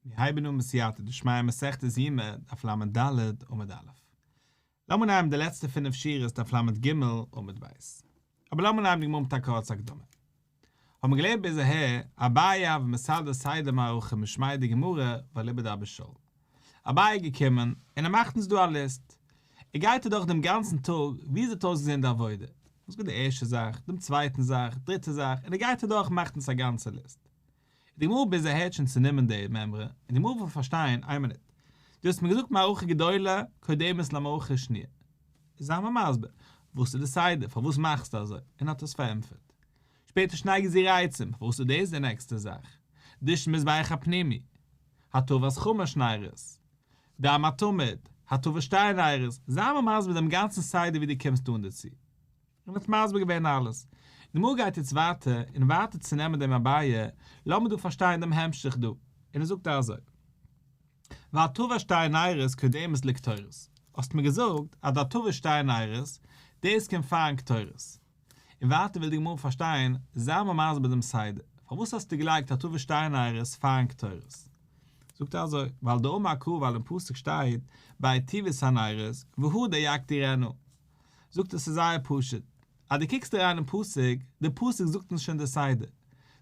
מיר הייבן אן בסייעתא דשמיא מסכת יומא דף לד עמוד א'. לאמיר נעמען די לעצטע פינף שורות דף לג עמוד ב'. אבער לאמיר נעמען די גמרא מיט א קורצע הקדמה. האבן מיר געלערנט ביז אהער, אביי הוה מסדר סדר מערכה משמיה דגמרא ואליבא דאבא שאול. אביי איז געקומען און ער מאכט אונז דא א ליסט. ער גייט אדורך דעם גאנצן טאג ווי עס האט אויסגעזען די עבודה. וואס געווען די ערשטע זאך, דעם צווייטן זאך, דריטע זאך, און ער גייט אדורך מאכט אונז א גאנצע ליסט. די גמרא ביז אהער האט שוין צענומען די מימרא, און די גמרא וויל פארשטיין, איין מינוט, דו האסט מיר געזאגט מערכה גדולה קודמת למערכה שניה, איז זיי מיר מסביר, וואס איז די סדר, פארוואס מאכסטו אזוי, און האט עס פארענטפערט. שפעטער שני גזירי עצים, פארוואס איז דאס די נעקסטע זאך? דישון מזבח הפנימי, הטבת חמש נרות, דם התמיד, הטבת שתי נרות, זיי מיר מסביר דעם גאנצן סדר ווי דו קומסט אן דערצו. און האט מסביר געווען אלעס. די גמרא גייט יעצט ווייטער און ווייטער צו נעמען דעם אביי, לאמיר דא פארשטיין דעם המשך דא, און ער זאגט אזוי, והטבת שתי נרות קודמת לקטורת, האסט מיר געזאגט אז די הטבת שתי נרות, דאס קומט פארן קטורת. און ווייטער וויל די גמרא פארשטיין, זיי מיר מסביר דעם סדר, פארוואס האסטו געלייגט הטבת שתי נרות פארן קטורת? זאגט ער אזוי, ווייל דאמר קרא ווייל אין פסוק שטייט בהיטיבו את הנרות והדר יקטירנה, זאגט ער ס'איז זייער פשוט, אז דו קוקסט אריין אין פסוק, די פסוק זאגט אונז שוין די סדר,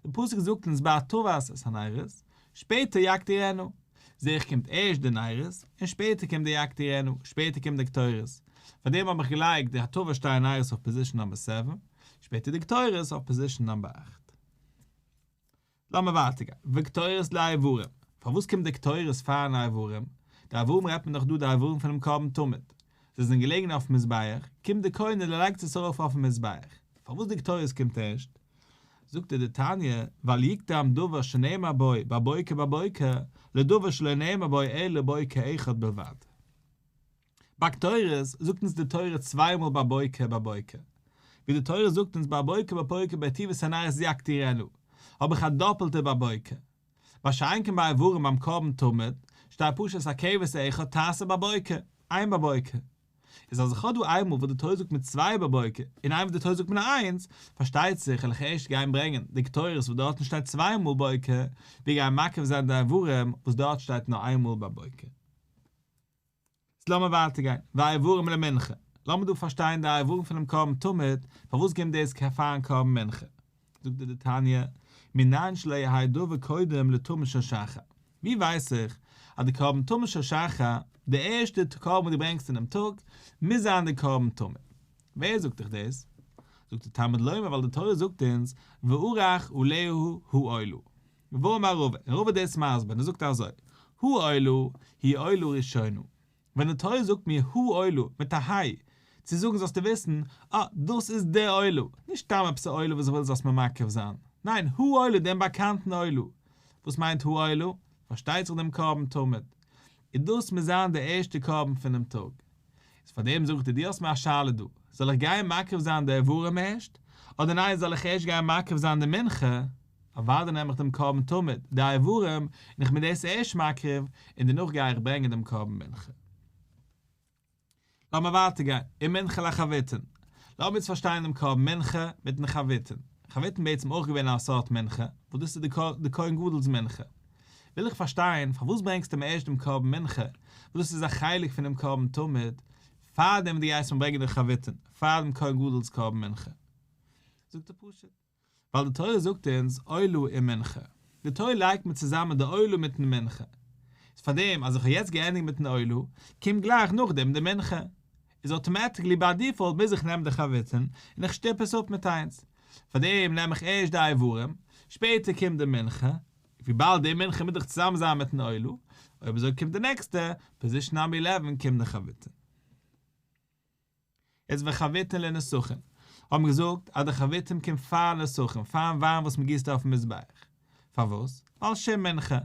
די פסוק זאגט אונז בהטבת את הנרות, שפעטער יקטירנה, זעה איך קומט ערשט די נרות, און שפעטער קומט די יקטירנה, שפעטער קומט די קטורת, פארדעם האב איך געלייגט די הטבת שתי נרות אויף position number seven, שפעטער די קטורת אויף position number אכט. לאמיר ווייטער גיין, וקטורת לאיברים, פארוואס קומט די קטורת פארן איברים? די איברים רעדט מען דאך דא די איברים פונעם קרבן תמיד, זיי זענען געלעגן אויפן מזבח, קומט די כהן און ער לייגט עס ארויף אויפן מזבח, פארוואס די קטורת קומט ערשט? זאגט ער דתניא, ווייל יקדם דבר שנאמר בו בבוקר בבוקר, לדבר שלא נאמר בו אלא בוקר אחד בלבד. ביי קטורת זאגט אונז די תורה צוויי מאל בבוקר בבוקר, ווי די תורה זאגט אונז בבוקר בבוקר בהיטיבו את הנרות יקטירנה, האב איך א דאפעלטע בבוקר. מה שאין כן ביי איברים ביים קרבן תמיד, שטייט פשוט את הכבש האחד תעשה בבוקר, איין בבוקר. איז אז איך האב דא איינמאל וואס די תורה זאגט מיר צוויי בבוקר, און איינמאל וואס די תורה זאגט מיר נאר איינס, פארשטייט זיך וועל איך ערשט גיין ברענגען די קטורת וואס דארטן שטייט צוויי מאל בוקר, ווי גיין מקריב זיין די איברים וואס דארט שטייט נאר איין מאל בבוקר. איז לאמיר ווייטער גיין, והאיברים למנחה, לאמיר דא פארשטיין די איברים פונעם קרבן תמיד, פארוואס קומט דאס פארן קרבן מנחה? זאגט דער תניא, מנין שלא יהא דבר קודם לתמיד של שחר, ווי ווייס איך אז די קרבן תמיד של שחר, די ערשטע קרבן וואס דו ברענגסט אינעם טאג, מוז זיין די קרבן תמיד? ווער זאגט דיך דאס? זאגט דער תלמוד לומר ווייל די תורה זאגט אונז, וערך עליה העולה. ואמר רבא, און רבא איז דאס מסביר און ער זאגט אזוי, העולה היא עולה ראשונה, ווען די תורה זאגט מיר העולה מיט א היי, צו זאגן זאלסטו וויסן, אה, דאס איז די עולה, נישט סתם עפעס א עולה וואס איך וויל זאלסט מיר מקריב זיין, ניין, העולה דעם באקאנטן עולה. וואס מיינט העולה? פארשטייט זיך דעם קרבן תמיד. און דאס מוז זיין די ערשטע קרבן פונעם טאג. איז פאר דעם זאגט ער דו האסט מיר א שאלה דא, זאל איך גיין מקריב זיין די איברים ערשט, אדער ניין זאל איך ערשט גיין מקריב זיין די מנחה, אוודאי נעם איך דעם קרבן תמיד, די איברים, און איך בין דאס ערשט מקריב, און דערנאך גיי איך ברענגען דעם קרבן מנחה. לאמיר ווייטער גיין, ומנחה לחביתין. לאמיר יעצט פארשטיין דעם קרבן מנחה מיטן חביתין. חביתין בעצם אויך געווען א סארט מנחה, וואס דאס איז די כהן גדול'ס מנחה. וויל איך פארשטיין, פארוואס ברענגסטו מיר ערשט דעם קרבן מנחה, וואס דאס איז א חלק פונעם קרבן תמיד, פארדעם וואס דו גייסט מיר ברענגען די חביתין, פאר דעם כהן גדול'ס קרבן מנחה? זאגט ער פשוט, ווייל די תורה זאגט אונז עולה ומנחה, די תורה לייגט מיר צוזאמען די עולה מיטן מנחה, איז פארדעם אז איך האב יעצט געענדיגט מיטן עולה, קומט גלייך נאכדעם די מנחה, איז automatically by default מוז איך נעמען די חביתין און איך שטופ עס אפ מיט איינס, פארדעם נעם איך ערשט די איברים, שפעטער קומט די מנחה, וויבאלד די מנחה מוז דאך צוזאמען זיין מיטן עולה, אויב אזוי קומט די נעקסטע, position number eleven קומט די חביתין. איז וחביתין לנסכין, האט מען געזאגט אז די חביתין קומט פאר נסכים, פארן וויין וואס מען גיסט אויפן מזבח. פארוואס? ווייל שום מנחה.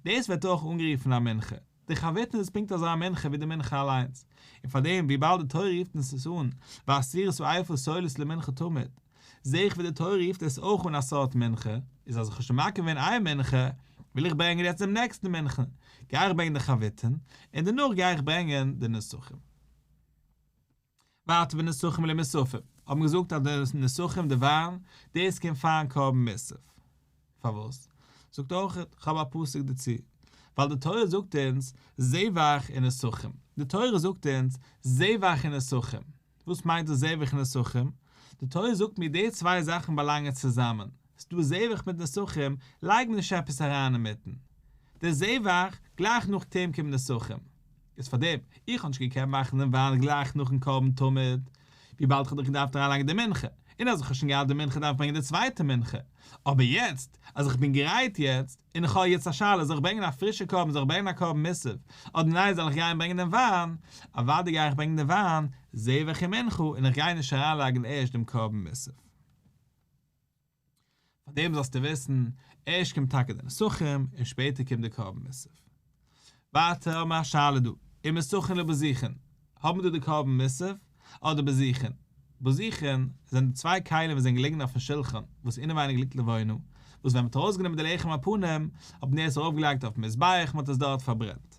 דאס ווערט אויך אנגערופן א מנחה. די חביתין איז פונקט אזא מנחה ווי די מנחה אליינס. און פארדעם וויבאלד די תורה רופט אונז עס אן ועשירית האיפה סולת למנחה תמיד, זע איך ווי די תורה רופט עס אויך אן א סארט מנחה, איז אז איך האב שוין מקריב געווען איין מנחה, וויל איך ברענגען יעצט דעם נעקסטן מנחה, גיי איך ברענגען די חביתין, און דערנאך גיי איך ברענגען די נסכים. ווייטער ונסכים למוספים, האט מען געזאגט אז די נסכים די וויין, דאס קומט פארן קרבן מוסף. פארוואס? זאגט אויך, כ'האב א פסוק דערצו. ווייל די תורה זאגט אונז זבח און נסכים, די תורה זאגט אונז זבח און נסכים, וואס מיינט דאס זבח און נסכים? די תורה זאגט מיר די צוויי זאכן באלאנגען צוזאמען, ס'דא זבח מיט נסכים, לייג מיר נישט עפעס אריין אינמיטן. די זבח, גלייך נאך דעם קומט נסכים. איז פארדעם, איך האב נישט געקענט מאכן דעם וויין גלייך נאכן קרבן תמיד, וויבאלד איך האב דאך געדארפט אריינלייגן די מנחה, און אז איך האב שוין געהאט די מנחה דארף איך ברענגען די צווייטע מנחה. אבער יעצט, אז איך בין גרייט יעצט, און איך האב יעצט א שאלה, זאל איך ברענגען א פרישע קרבן, זאל איך ברענגען א קרבן מוסף, אדער ניין זאל איך גיין ברענגען דעם וויין, אוודאי גיי איך ברענגען דעם וויין, זבח ומנחה, און איך גיי נישט אריינלייגן ערשט דעם קרבן מוסף. פאר דעם זאלסטו וויסן, ערשט קומט טאקע די נסכים און שפעטער קומט די קרבן מוסף. ווייטער האבן מיר א שאלה דא, ומנסכין לבזיכין, האבן מיר דא די קרבן מוסף אדער בזיכין? בזיכין זענען די צוויי כלים וואס זענען געליגן אויפן שולחן וואס אינעווייניג ליגט לבונה, וואס ווען מען האט ארויסגענומען די לחם הפנים האט מען עס ארויפגעלייגט אויפן מזבח מען האט עס דארט פארברענט.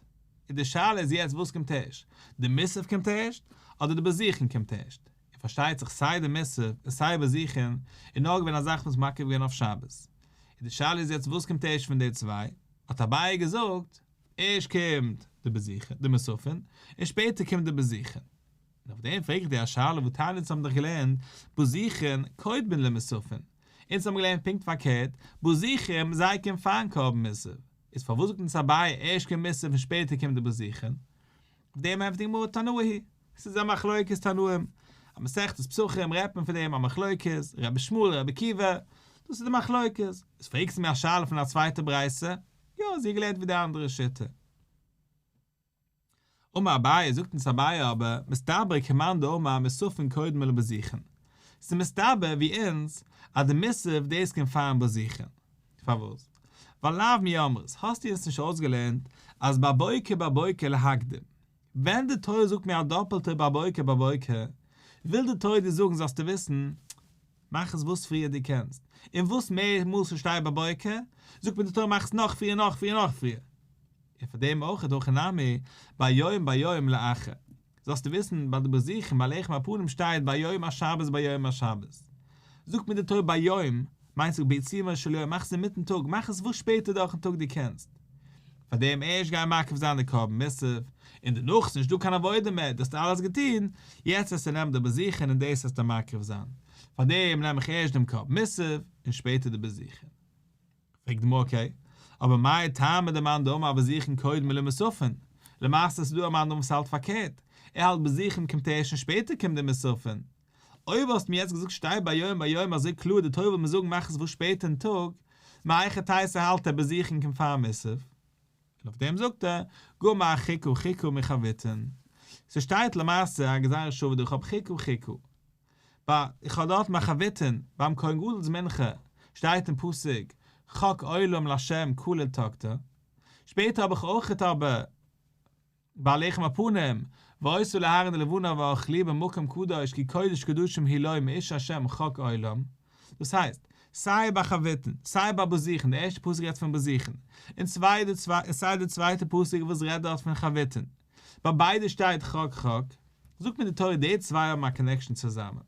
און די שאלה איז יעצט וואס קומט ערשט, די מוסף קומט ערשט אדער די בזיכין קומט ערשט? און פארשטייט זיך סיי די מוסף און סיי בזיכין איז נאר געווען א זאך וואס מקריב געווען אויף שבת, און די שאלה איז יעצט וואס קומט ערשט פון די צוויי, האט אביי געזאגט, ערשט קומט די בזיכין, די מוספין, און שפעטער קומט די בזיכין. און אויף דעם פרעג איך דיר א שאלה והתניא אונז האבן דאך געלערנט בזיכין קודמין למוספין, אונז האבן געלערנט פונקט פארקערט, בזיכין זיי קומט פארן קרבן מוסף, איז פארוואס זאגט אונז אביי ערשט קומט מוסף און שפעטער קומט די בזיכין? אויף דעם ענטפערט די גמרא תנאי היא ס'איז א מחלוקת תנאים, א מסכת פסחים רעדט מען פון דעם א מחלוקת, רבי ישמעאל רבי עקיבא, דאס איז די מחלוקת, איז פרעגסטו מיר א שאלה פון א צווייטע ברייתא, יא זי האט געלערנט ווי די אנדערע שיטה. אמר אביי, זאגט אונז אביי אבער, מסתברא כמאן דאמר מוספין קודמין לבזיכין, ס'איז מסתבר ווי אונז אז די מוסף דאס קומט פארן בזיכין, פארוואס? ווייל לאו מי אמרת, האסטו אונז נישט אויסגעלערנט אז בבוקר בבוקר להקדים, ווען די תורה זאגט מיר א דאפעלטע בבוקר בבוקר, וויל די תורה דיר זאגן זאלסטו וויסן, מאך עס וואס פריער דו קענסט, און וואס מער מאל ס'שטייט בבוקר, זאגט מיר די תורה מאך עס נאך פריער נאך פריער נאך פריער. און פאר דעם אויך הכא נמי, ביום ביום לאחר. זאלסטו וויסן, ביי די בזיכין ביי לחם הפנים שטייט ביום השבת ביום השבת. זאגט מיר די תורה ביום, מיינסטו בעיצומו של יום, מאך עס אינמיטן טאג, מאך עס וואס שפעטער דורכן טאג דו קענסט. פאר דעם ערשט גיי מקריב זיין די קרבן מוסף, און דערנאך ס'נישט דא קיין עבודה מער, דו האסט אלעס געטון, יעצט וועסטו נעמען די בזיכין און דאס וועסטו מקריב זיין. פאר דעם נעם איך ערשט דעם קרבן מוסף, און שפעטער די בזיכין. פרעגט די גמרא אקעי, אבער מאי טעמא דמאן דאמר בזיכין קודמין למוספין, למעשה איז דא א מאן דאמר וואס האלט פארקערט, ער האלט בזיכין קומט ערשט און שפעטער קומט די מוספין. אויב האסט מיר יעצט געזאגט שטייט ביום ביום אזוי קלאר די תורה וויל מיר זאגן מאך עס וואס שפעטער אין טאג, מהיכי תיתי האלט ער בזיכין קומט פאר מוסף? און אויף דעם זאגט ער, גמר חוקה חוקה מחביטין. ס'שטייט למעשה א גזירה שווה דא איך האב חוקה חוקה. ביי איך האב דארט מחביטין ביים כהן גדול'ס מנחה שטייט אין פסוק חק עולם לה' כליל תקטר, שפעטער האב איך אויכעט אבער ביי לחם הפנים והיתה לאהרן ולבניו ואכלוהו במקום קדוש כי קודש קדשים הוא לו מאש ה' חק עולם, דאס הייסט, סיי ביי חביתין, סיי ביי בזיכין, די ערשטע פסוק רעדט פון בזיכין, און סיי די צווייטע פסוק וואס רעדט דארט פון חביתין, ביי ביידע שטייט חק חק, זאגט מיר די תורה די צוויי האבן א connection צוזאמען.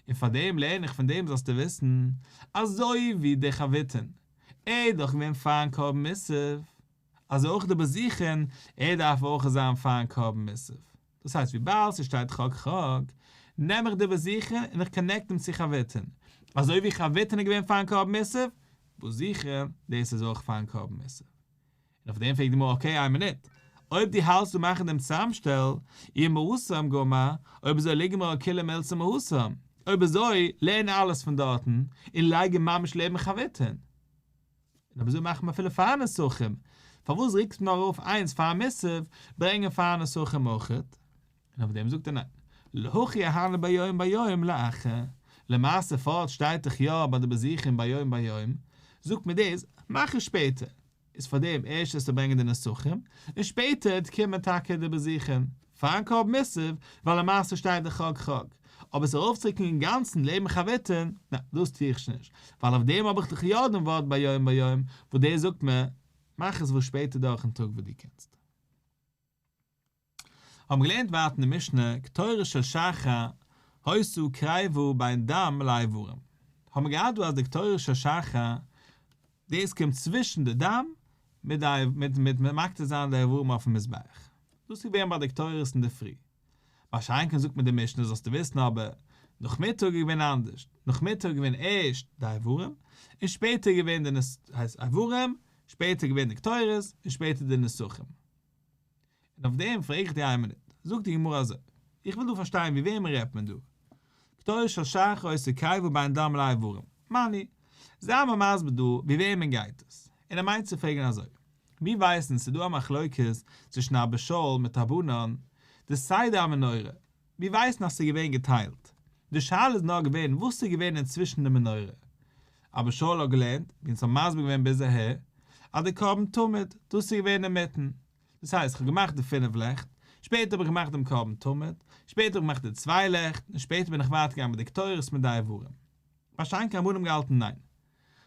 און פאר דעם לערן איך פון דעם זאלסטו וויסן, אזוי ווי די חביתין, ער איז דאך געווען פארן קרבן מוסף, אזוי אויך די בזיכין, ער דארף אויך זיין פארן קרבן מוסף. דאס הייסט וויבאלד ס'שטייט חק חק, נעם איך די בזיכין און איך connect אים צו חביתין. אזוי ווי חביתין איז געווען פארן קרבן מוסף, בזיכין, דאס איז אויך פארן קרבן מוסף. און אויף דעם פרעגט די גמרא okay איין מינוט, אויב דו האלטסט דא מאכן דעם צוזאמשטעל, אי מהתם גמר, אויב אזוי ליגמרה כולה מילתא מהתם, אויב אזוי לערן אלעס פון דארטן און לייג אים ממש לעבן חביתין. און אויב אזוי מאכט מען אפילו פאר נסכים, פארוואס רוקסט נאר ארויף איינס פאר מוסף, ברענג אים פאר נסכים אויכעט? און אויף דעם זאגט ער ניין, להכי אהני ביום ביום לאחר, למעשה פארט שטייט דאך יא ביי די בזיכין ביום ביום, זאגט מען דאס מאך עס שפעטער, איז פאר דעם ערשט עס צו ברענגען די נסכים, און שפעטער קומען טאקע די בזיכין, פארן קרבן מוסף, ווייל למעשה שטייט די חק חק, אבער עס ארויפצוריקן אינגאנצן לעבן חביתין, ניין דאס טו איך נישט, ווייל אויף דעם האב איך דאך יא דעם ווארט ביום ביום, וואס דאס זאגט מיר, מאך עס וואס שפעטער דורכן טאג וואס דו קענסט. האבן געלערנט ווייטער אין די משנה, קטורת של שחר היתה קריבה בין דם לאיברים, האבן מיר געהאט דא אז די קטורת של שחר, דאס קומט צווישן די דם מיט די מיט מיט מקטיר זיין די איברים אויפן מזבח. דאס איז געווען ביי די קטורת אינדערפרי. מה שאין כן זאגט מיר די משנה זאלסטו וויסן אבער, נאכמיטאג איז געווען אנדערש, נאכמיטאג איז געווען ערשט די איברים, און שפעטער איז געווען די הייסט איברים, שפעטער איז געווען די קטורת, און שפעטער די נסכים. און אויף דעם פרעג איך דיר איין מינוט, זאגט די גמרא אזוי, איך וויל דא פארשטיין ווי וועמען רעדט מען דא? קטורת של שחר היתה קריבה בין דם לאיברים, מני, זיי מיר מסביר דא ווי וועמען גייט עס, און ער מיינט צו פרעגן אזוי, מיר ווייסן ס'איז דא א מחלוקת צווישן אבא שאול מיט רבנן, די סדר המנורה, מיר ווייסן אז ס'איז געווען געטיילט, די שאלה איז נאר געווען וואס איז געווען אינצווישן די מנורה. אבא שאול האט געלערנט, ווי אונז האבן מסביר געווען ביז אהער, אז די קרבן תמיד, דאס איז געווען אינמיטן. דאס הייסט, כ'האב געמאכט די פינף לעכט, שפעטער האב איך געמאכט דעם קרבן תמיד, שפעטער האב איך געמאכט די צוויי לעכט, און שפעטער בין איך ווייטער געגאנגען מיט די קטורת מיט די איברים. מה שאין כן רבנן האבן געהאלטן ניין.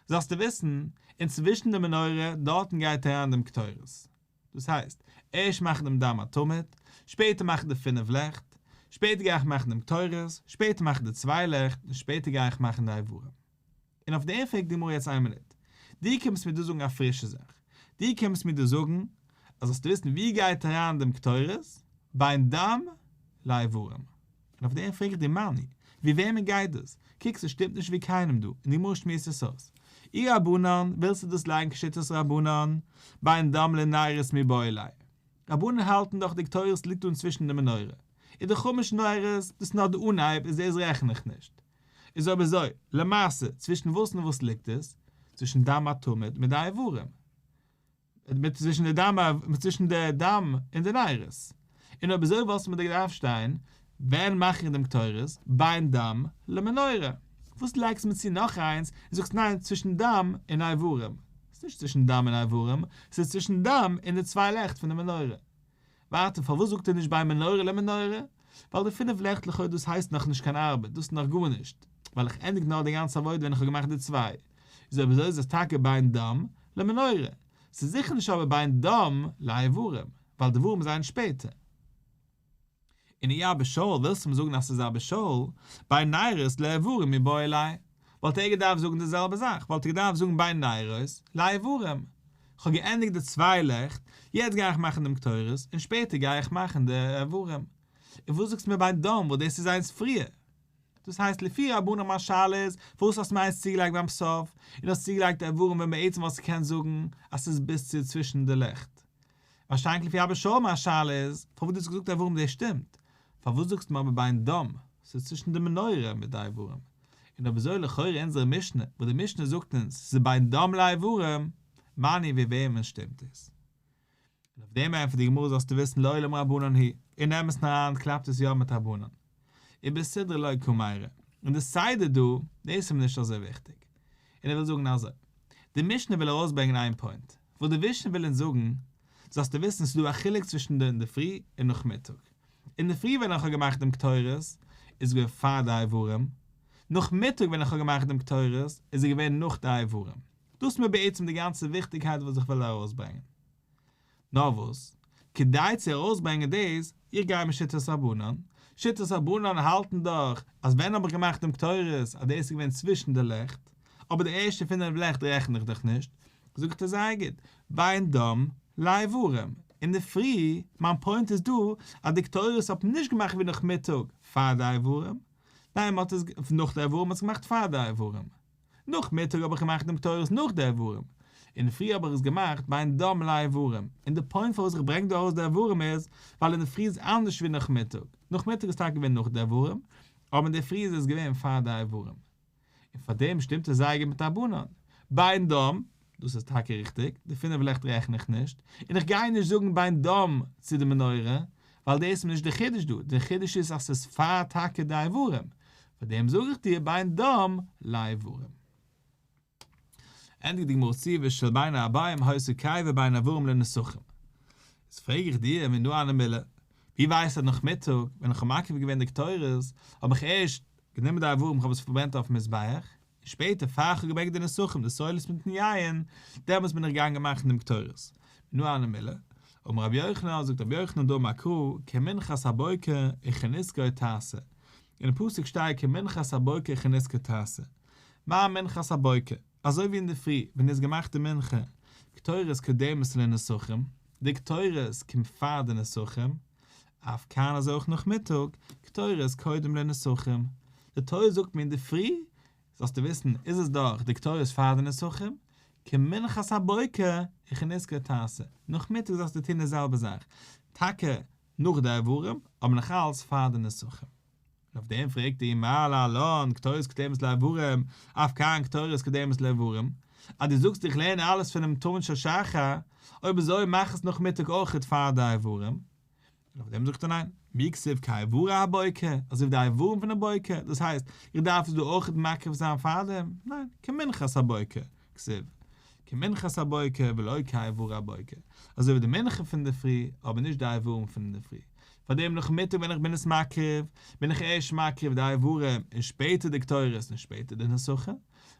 זאלסטו וויסן, אינצווישן די מנורה, דארטן גייט אריין דעם קטורת. דאס הייסט, ערשט מאכן דעם דם התמיד, שפעטער מאכן די פינף לעכט, שפעטער גיי איך מאכן דעם קטורת, שפעטער מאכן די צוויי לעכט, און שפעטער גיי איך מאכן די איברים. און אויף דעם פרעגט די גמרא יעצט איין מינוט, דו קומסט מיר דא זאגן א פרישע זאך, דו קומסט מיר דא זאגן אז זאלסטו וויסן ווי גייט אריין דעם קטורת, בין דם לאיברים. און אויף דעם פרעג איך דיר מני, ווי וועמען גייט דאס? קוק ס'שטימט נישט ווי קיינעם דא, און די גמרא שמועסט עס אויס. אי רבנן, ווילסטו דאס לייגן כשיטת רבנן, בין דם לנרות מיבעי ליה. רבנן האלטן דאך די קטורת ליגט דא אינצווישן די מנורה. איז די חמש נרות, דאס איז נאר די אנהייב איז דאס רעכן איך נישט. איז אויב אזוי, למעשה, צווישן וואס און וואס ליגט עס? צווישן דם התמיד מיט די איברים. מיט צווישן די דם מיט צווישן די דם און די נרות. און אויב אזוי וואלסטו מיר געדארפט שטיין, ווען מאך איך דעם קטורת, בין דם למנורה. וואס לייגסטו מיר צו נאך איינס און זאגסט ניין צווישן דם און איברים. ס'איז נישט צווישן דם און איברים, ס'איז צווישן דם און די צוויי לעכט פון די מנורה. ווייטער פארוואס זאגט ער נישט בין מנורה למנורה? ווייל די פינף לעכט לכאו' דאס הייסט נאך נישט קיין ארבעט, דאס איז נאך גארנישט, ווייל איך ענדיג נאר די גאנצע עבודה ווען איך האב געמאכט די צוויי, איז אויב אזוי איז עס טאקע בין דם למנורה, ס'איז זיכער נישט אבער בין דם לאיברים, ווייל די איברים זענען שפעטער. און אי אבא שאול ווילסטו מיר זאגן אז ס'איז אבא שאול, בין נרות לאיברים מיבעי ליה, וואלט ער געדארפט זאגן די זעלבע זאך, וואלט ער געדארפט זאגן בין נרות לאיברים. כ'האב געענדיגט די צוויי לעכט, יעצט גיי איך מאכן דעם קטורת, און שפעטער גיי איך מאכן די איברים. און וואס זאגסטו מיר בין דם וואס דאס איז איינס פריער? דאס הייסט לפי רבנן מיין שאלה איז, פארוואס האסטו מיר איינס צוגעלייגט ביים סוף, און האסט צוגעלייגט איברים ווען בעצם וואלסטו געקענט זאגן אז ס'איז ביז צו צווישן די לעכט. מה שאין כן לפי אבא שאול מיין שאלה איז, פארוואס דו האסט געזאגט איברים דאס שטימט, פארוואס זאגסטו מיר אבער בין דם, ס'איז צווישן די מנורה מיט די איברים, און אויב אזוי לכאורה אונזערע משנה, וואס די משנה זאגט אונז ס'איז בין דם לאיברים, מני ווי וועמען שטימט עס? און אויף דעם ענטפערט די גמרא זאלסטו וויסן לעולם רבנן היא, אין אמת'ן אריין קלאפט עס יא מיט רבנן. ובסדרא לא קמיירי, און די סדר דא, דאס איז מיר נישט אזוי וויכטיג. און ער וויל זאגן אזוי, די משנה וויל ארויסברענגען איין point, וואס די משנה וויל אונז זאגן, זאלסטו וויסן ס'איז דא א חילוק צווישן די אינדערפרי און נאכמיטאג. אינדערפרי ווען איך האב געמאכט דעם קטורת, איז געווען פאר די איברים, נאכמיטאג ווען איך האב געמאכט דעם קטורת, איז עס געווען נאך די איברים. דאס איז מיר בעצם די גאנצע וויכטיגקייט וואס איך וויל ארויסברענגען. נאר וואס, כדי צו ארויסברענגען דאס, איך גיי מיט שיטת רבנן, שיטת רבנן האלטן דאך אז ווען האב איך געמאכט דעם קטורת אז דאס איז געווען צווישן די לעכט, אבער די ערשטע פינף לעכט רעכן איך דאך נישט, זאגט ער זייער גוט, בין דם לאיברים, אינדערפרי, מיין point איז דא אז די קטורת האט מען נישט געמאכט ווי נאכמיטאג פאר די איברים, ניין מען האט עס נאך די איברים, מען האט עס געמאכט פאר די איברים. נאכמיטאג האב איך געמאכט דעם קטורת נאך די איברים, אינדערפרי האב איך עס געמאכט בין דם לאיברים, און די point פארוואס איך ברענג דא ארויס די איברים איז, ווייל אינדערפרי איז אנדערש ווי נאכמיטאג, נאכמיטאג איז טאקע געווען נאך די איברים, אבער אינדערפרי איז עס געווען פאר די איברים. און פאר דעם שטימט עס זייער גוט מיט רבנן. בין דם, דאס איז טאקע ריכטיג, די פינף לעכט רעכן איך נישט, און איך גיי נישט זאגן בין דם צו די מנורה, ווייל דאס איז נישט די חידוש דא, די חידוש איז אז ס'איז פאר טאקע די איברים, פאר דעם זאג איך דיר בין דם לאיברים. ענדיגט די גמרא צו ושל בין הערבים היתה קריבה בין איברים לנסכים. איז פרעג איך דיר מנא הני מילי, ווי ווייסטו אז נאכמיטאג ווען איך האב מקריב געווען די קטורת האב איך ערשט גענומען די איברים איך האב עס פארברענט אויפן מזבח, און שפעטער פאר איך האב געברענגט די נסכים די סולת מיטן יין, דעמאלטס בין איך געגאנגען מאכן דעם קטורת. מנא הני מילי, אמר רבי יוחנן, זאגט רבי יוחנן דאמר קרא, כמנחת הבוקר וכנסכו תעשה, אין פסוק שטייט כמנחת הבוקר וכנסכו תעשה, מה מנחת הבוקר, אזוי ווי אינדערפרי ווען דו האסט געמאכט די מנחה, קטורת קודמת לנסכים, די קטורת קומט פאר די נסכים, אף כאן אזוי אויך נאכמיטאג, קטורת קודם לנסכים, די תורה זאגט מיר אינדערפרי, זאלסטו וויסן, איז עס דאך די קטורת פאר די נסכים, כמנחת הבוקר וכנזכר תעשה, נאכמיטאג זאלסטו טון די זעלבע זאך, טאקע נאך די איברים, אבער נאכאלץ פאר די נסכים. און אויף דעם פרעגט ער מה להלן קטורת קודמת לאיברים, אף כאן קטורת קודמת לאיברים, אז דו זאגסט איך לערן אלעס פונעם תמיד של שחר, אויב אזוי מאך עס נאכמיטאג אויכעט פאר די איברים. און אויף דעם זאגט ער ניין, מי כתיב כאיברי הבוקר, אזוי ווי די איברים פונעם בוקר, דאס הייסט, איך דארף עס דא אויכעט מקריב זיין פארדעם? ניין, כמנחת הבוקר, כתיב, כמנחת הבוקר ולא כאיברי הבוקר, אזוי ווי די מנחה פון די פרי, אבער נישט די איברים פון די פרי. פארדעם נאכמיטאג ווען איך בין עס מקריב, בין איך ערשט מקריב די איברים און שפעטער די קטורת און שפעטער די נסכים,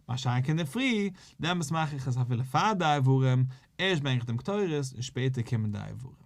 מה שאין כן אינדערפרי, דעמאלטס מאך איך עס אפילו פאר די איברים, ערשט ברענג איך דעם קטורת און שפעטער קומען די איברים.